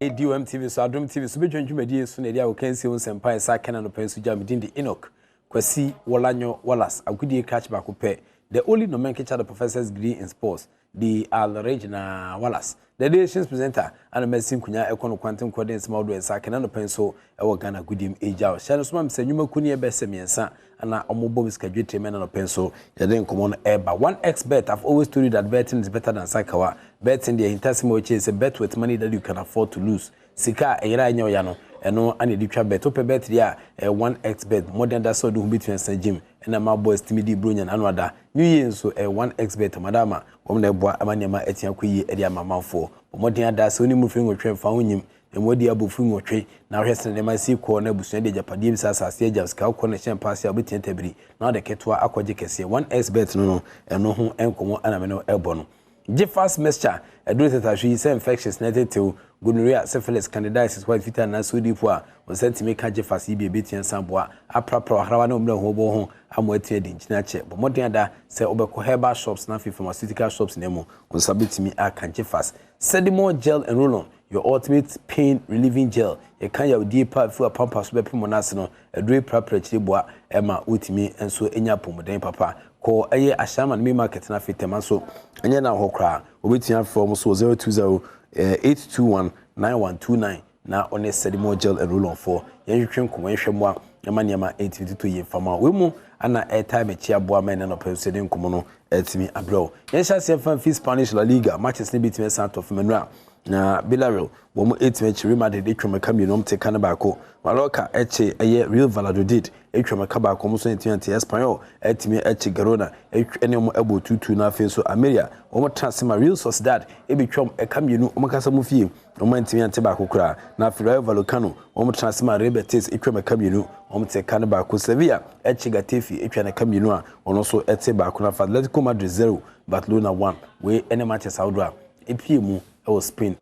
DOM TV so, Adom TV so, bɛdwa dwumadie so na ɛde a wɔkansie wo nsɛmpa ɛsa kɛna no pɛ nso gya. Medin de Enoch Kwasi Wɔlanyo Wallace agodie krakye baako pɛ, the only nomenclature the professor's degree in sports, the Al Wallace, the nation's presenter, ana mɛsi nkunya ɛkɔ no kwanten kɔde nsɛm ahodoɔ ɛsa kɛna no pɛ nso ɛwɔ Ghana agodiem agya. Hyɛ no so ma mesɛ nnwumaku ne ɛbɛsɛ 3 ana ɔmo bɔ sika dwetire mɛ na no pɛ nso yɛde nkɔmmɔ no ɛba. 1xBet, I've always told you that betting is better than sakawa. Betting deɛ, hintasɛm a wɔkyerɛ sɛ bet with money that you can afford to lose. Sika a ɛyɛrɛ a ɛnyɛ ɔya no, ɛno ana yɛde twa bet. Wopɛ bet deɛ a, ɛyɛ 1xBet. Mmɔden da sɛ ɔde ho bɛtumi asan gyim ɛna ma boys tumi di buro nya ano ada. New Year nso ɛyɛ 1xBet madama wɔn na ɛboa ama nneɛma atia kɔ yie ɛde ama amanfoɔ. Mmɔden ada sɛ onim firi 8 mfa ho nyim na mu adi abɔ firi 8 na ahwɛ sɛ nneɛma si kɔ na abusua de agyapadeɛ bi sɛ asase agya sika kɔ na hyɛn paase a wobɛtia tabiri na ɔde ketewa akɔgye kɛseɛ. 1xBet no, ɛno ho nkɔmmɔ ɛna me no ɛbɔ no. Gyefas mixture ɛduru tetahwe yi sɛ infections na ɛtetew, gonorrhea, syphilis, candidiasis, white fitaa anaasɛ odiipo a wɔn nsa ntumi ka Gyefas yi bi, ebetua nsa boa aprapra ɔharawa ne omuna ho bɔ ho ama atua di nkyina kyɛ. Bɔ mmɔden ada sɛ wobɛkɔ herbal shops na afei pharmaceutical shops na mu, wɔn nsa bɛtumi aka Gyefas. Sedimo gel and roll-on, your ultimate pain relieving gel. Yɛka yawdie pa fi apampa so bɛpem wɔn ase no, aduro prapra akyire boa ɛma wotumi nso nya apɔmuden papa. Kɔ ɛyɛ Ahyɛnma no main market na afei Tɛma nso ɛnyɛ na hɔ koraa. Wobɛtumi afrɛ wɔn so 020 821 9129 na ɔne Sedimo gel and roll-on foɔ yɛnhwehwɛ nkɔmmɔ, yɛhwɛ mmoa ɛma nneɛma ɛntumi tutu yie fama. Wei mu ana ɛtae m'akyi aboa ma ɛnɛ nɔpɛ nso yɛde nkɔmmɔ no ɛtumi abrɛw. Yɛnhyɛ aseɛ fa mfi Spanish La Liga matches ne bi tumi san atɔ fam nnura na Villarreal wɔn ɛtumi akyi Real Madrid atwa mɛka 2, wɔn te ka no baako. Mallorca ɛkye ɛyɛ Real Valladolid atwa mɛka baako, wɔn nso ɛtumi ante. Espanyol ɛtumi akyi Girona ɛne wɔn ɛbɔ 2-2. Na afei nso Almeria wɔn tena ase ma Real Sociedad ɛbɛtwam ɛka 2 wɔn kasa mu fie, wɔn antumi ante baako koraa. Na afei Rayo Vallecano wɔn tena ase ma Real Betis atwa mɛka 2, wɔn te ka no baako. Sevilla ɛkyi Getafe atwa ne ka 2 a wɔn nso ɛte baako. Na afei Atletico Madrid 0, Barcelona 1. Wei ɛne matches ahodoɔ a epie mu ɛwɔ Spain.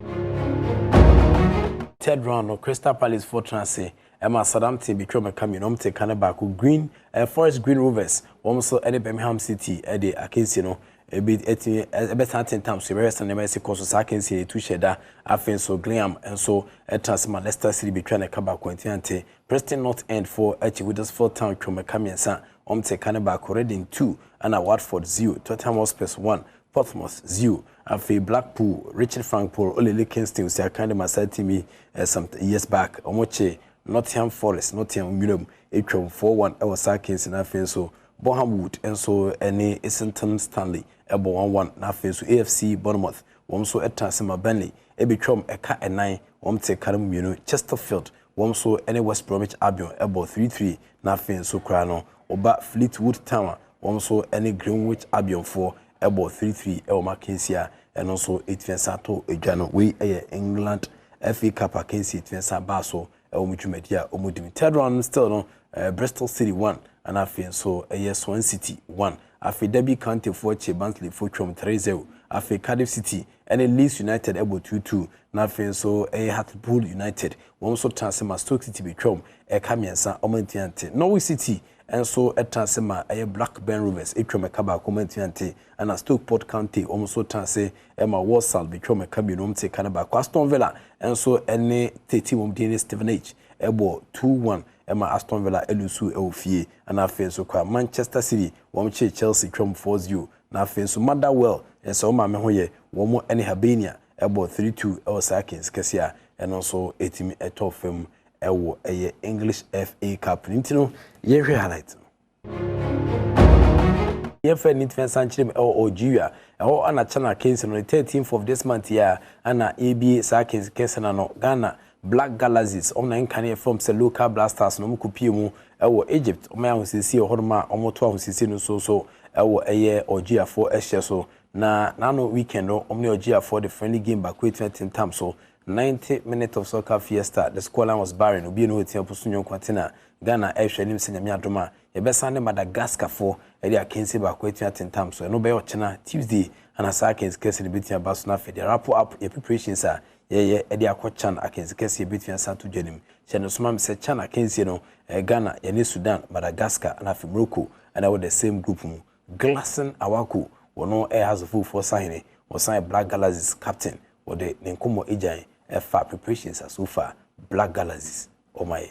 Third round no, Crystal Palace fo tena ase ɛma Southampton bi twɛ mɛka 2, wɔn te ka no baako. Green Forest Green Rovers wɔn nso ɛne Birmingham City ɛde akansi no ebi ɛtumi ɛbɛsan tentam so. Ɛbɛyɛ sɛ nneɛma ɛsi kɔ so saa akansi no etu hyɛ da. Afei nso Gillingham nso ɛtena ase ma Leicester City bi twa ne ka baako nti ante. Preston North End fo akyi Huddersfield Town twɛ mɛka 3, wɔn te ka no baako. Reading 2 ɛna Watford 0, Tottenham Hotspurs 1, Portsmouth 0. Afei Blackpool, Richard Frank Paul Olele Kingston si akan de ma saa team yi some years back, wɔn kye Nottingham Forest, Nottingham nwuram atwam 4-1 ɛwɔ saa Kingston. Afei nso Boreham Wood nso ɛne Islington Stanley ɛbɔ 1-1. Na afei nso AFC Bournemouth wɔn nso ɛtena ase ma Burnley ɛbɛtwam ɛka 4, wɔn te ka no mu 2. Chesterfield wɔn nso ɛne West Bromwich Albion ɛbɔ 3-3. Na afei nso koraa no ɔba Fleetwood Town a wɔn nso ɛne Greenwich Albion foɔ ɛbɔ 3-3 ɛwɔ makensi a ɛno nso ɛtumi nsa to edwa no. Wei ɛyɛ England FA Cup akansi ɛtumi nsa baa so ɛwɔ mu dwumadi a wɔn di mu. Third round still no, Bristol City 1 ɛna afei nso ɛyɛ Swan City 1. Afei Derby County foɔ kye Barnsley foɔ twam 3-0. Afei Cardiff City ɛne Leeds United ɛbɔ 2-2. Na afei nso ɛyɛ Hartlepool United wɔn nso tena ase ma Stoke City bi twam ɛka 3, wɔn ntumi ante. Norwich City nso ɛtena ase ma ɛyɛ Blackburn Rovers atwam ɛka baako, wɔn ntumi ante. Ɛna Stockport County wɔn nso tena ase ɛma Walsall bi twam ɛka 2, wɔn te ka no baako. Aston Villa nso ɛne tete wɔn din ne Stevenage ɛbɔ 2-1 ɛma Aston Villa ɛlose ɛwɔ fie. Ɛna afei nso kora Manchester City wɔn kye Chelsea twam 4-0. Na afei nso Motherwell ɛsɛ wɔn maame ho yɛ wɔn ɛne Hibernian ɛbɔ 3-2 ɛwɔ saa kɛse kɛse a ɛno nso ɛtumi ɛtɔ fam ɛwɔ ɛyɛ English FA Cup ne. Nti no yɛhwɛ highlight no, yɛmfa ne ntumi nsa nkyerɛ mu ɛwɔ Algeria ɛhɔ ana kyɛn akansi no, the 13th of this month yi a ana ebie saa akansi kɛse no no. Ghana Black Galaxies, ɔmo na nka ne yɛfrɛ sɛ local Blasters no, ɔmo kɔpie mu ɛwɔ Egypt. Ɔmo yɛ ahosiesie wɔ hɔnom a ɔmo to ahosiesie no so ɛwɔ ɛyɛ Algeriafoɔ ɛhyɛ so. Na n'ano weekend no, ɔmo ne Algeriafoɔ de friendly game baako etua tentam so. 90 minutes of soccer fiesta, the scoreline was barren. Obi no otia pusu nyɔnko atena. Ghana ɛhwɛ anim sɛ Nyame adom a yɛbɛsan ne Madagascar foɔ ɛde akansi baako atua tentam so. Ɛno bɛyɛ ɔkyena Tuesday ana saa akansi kɛse no bɛtumi aba so. Na afei deɛ wrap up yɛ preparations a yɛyɛ ɛde akɔ CHAN akansi kɛse yɛbɛtumi asan to dwa nim. Hyɛ no soma mi sɛ CHAN akansi no, Ghana yɛne Sudan, Madagascar ana afei Morocco ɛna ɛwɔ the same group mu. Glasson Awako, wɔn ɛyɛ Hearts of Oak sahene, wɔsan Black Galaxies captain, wɔde ne nkɔmmɔ agyan Ɛfa preparations a so far Black Galaxies wɔn ayɛ.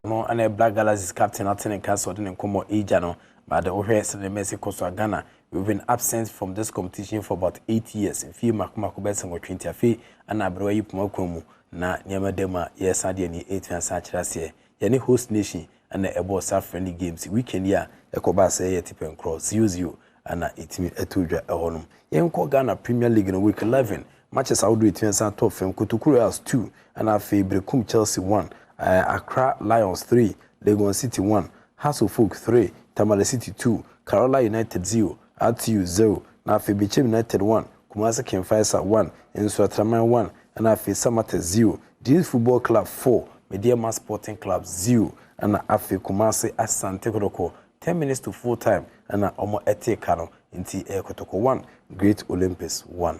No ɛna Black Galaxies captain ate ne nka sɛ ɔde ne nkɔmmɔ ɛregya no baade. Wohwɛ sɛdeɛ Messi kɔ so a, Ghana, we've been absent from this competition for about 8 years, mfie mako mako bɛsɛ 8. Nti afei ɛna aberewa yi poma kwan mu na nneɛma da mu a yɛsan deɛ ni ɛtumi asan akyerɛ aseɛ. Yɛne host nation ɛna ɛbɔ saa friendly games weekend yi a ɛkɔba sɛ ɛyɛ tipɛnkorɔ 0-0 ɛna ɛtumi ɛto dwa ɛhɔ nom. Yɛnkɔ Ghana Premier League no, week 11 matches ahodoɔ ɛtumi asan tɔ fam: Kotoko Royals 2, ɛna afei Berekum Chelsea 1, Accra Lions 3, Legon City 1, Hearts of Oak 3, Tamale City 2, Karela United 0, RTU 0, na afei Bechem United 1, Kumasi King Faisal 1, Nsoatreman 1, ɛna afei Samartex 0, Dreams Football Club 4, Medeama Sporting Club 0, ɛna afei Kumasi Asante Kotoko, 10 minutes to full time ɛna wɔn ɛte ka no, nti ɛyɛ Kotoko 1, Great Olympics 1.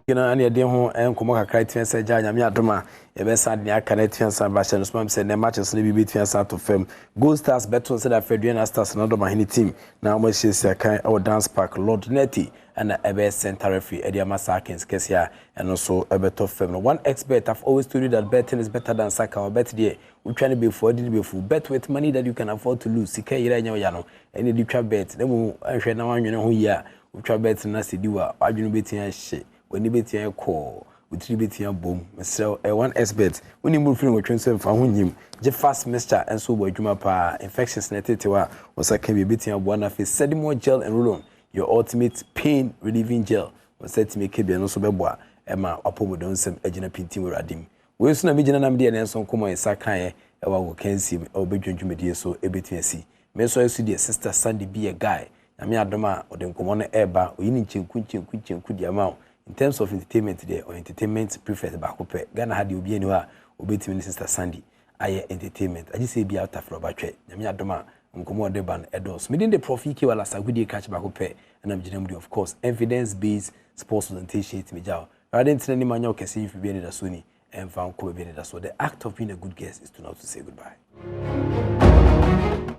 Na ɛne yɛde ho nkɔmmɔ kakra tumi sɛ gya Nyame adom a yɛbɛsa de aka no atumi asan ba hyɛ no soma sɛ nɛ matches no bi bɛtumi asan ato fam. Gold Stars bɛto sɛ da Aduana Stars na dɔm ahene team na wɔn asiesie akan ɛwɔ Dance Park. Lord Netty ɛna ɛbɛyɛ center referee ɛde ama saa kɛnse kɛseɛ a ɛno nso ɛbɛtɔ fam no. 1xBet have always told you that betting is better than soccer. Or bet deɛ wotwa no bɛfu, ɔde no bɛfu. Bet with money that you can afford to lose. Sika yɛrɛ nyɛ ɔya no ɛne de twa bet na mu ɛhwɛ na wanwene ho yie a wotwa bet na sɛ di wa wadwene bɛtumi ahyɛ w'ani, bɛtumi ayɛ kɔɔ, wotiri bɛtumi abom. Mesrɛ, ɛ 1xBet wonim mu firi nwɔtwe nso mfa ho nyim gye. Fast mixture nso wɔ adwuma paa. Infections na ɛtete hɔ a wɔsa ka bi bɛtumi aboa no. Afei Sedimo gel and roll on, your ultimate pain relieving gel, wɔsɛ tumi ka bi, ɛno nso bɛboa ɛma apɔmuden nsɛm agyina pintim. Wɔ Awurade mu wei nso na megyina nam deɛ ne nso nkɔmmɔ yɛsa kaeɛ ɛwɔ agokansie mu ɛwɔ bɛdwa dwumadie so ɛbɛtumi asi. Me nso ɛso deɛ Sister Sandy bi yɛ guy. Nyame adom a ɔde nkɔmmɔ no ɛreba, oyi ne nkyɛnku nkyɛnku nkyɛnku deɛ ama wo. In terms of entertainment deɛ, ɔyɛ entertainment prefect baako pɛ Ghana ha deɛ. Obi ani hɔ a obɛtumi ne Sister Sandy ayɛ entertainment agye sɛ ebi atafra ɔbatwɛ. Nyame adom a nkɔmmɔ ɔde ba no ɛdɔɔso. Mede de Prof Ike wala sagodie kakye baako pɛ ɛna megyina mu deɛ, of course, evidence based sports presentation tumi gya wo. Awurade ntena anim anyɛ wo kɛse yi firi bi anidasoɔ ni ɛmfa nkɔ baabi anidasoɔ. The act of being a good guest is to not to say goodbye.